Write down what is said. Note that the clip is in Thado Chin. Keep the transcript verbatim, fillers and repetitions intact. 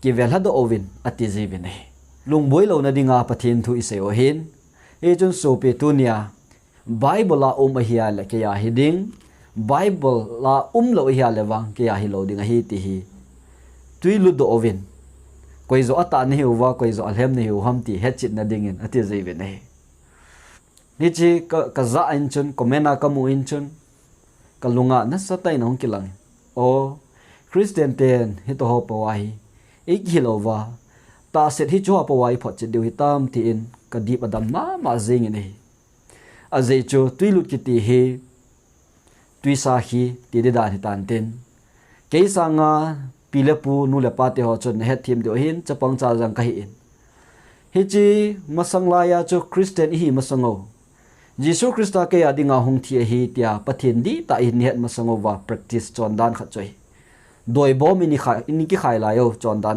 kivelhadoh uvin ati jiuvin ahi. Lungboi louna dinga Pathen thu isei u ahin. Hichun sopi tunia Bible a um ahile keiya hiding, Bible a umlou ahile vang keiya hilou ding ahi ti hi twi lutdoh uvin, koi joh atah nahiuva, koi joh alhem nahiu ham ti hetchetna dingin ati jiuvin ahi. Hiche ka, kajah in chun, comment a kamu in chun, kalunga nasatah in ahung kilangin, o, Christian ten hitoh ho pou ahi, ikihilouva, tahset hicheho pou a iphotchet diu hitam tin kadip adam mama jengin ahi. Ajeh chu twilut kiti hi twisa khi ti di dan hitan tin, kei sanga pi le pu, nu le pa teho chun nahetthem diu ahin, chapang cha jang kahin, hiche masang laiya chu Christian ihi masang'u, Jesu Christa keiya dinga hung thi ahi tia Pathen dihtah in nahet masang'uva practice chondan khat chu ahi. Doibom in ikikhai lai u chondan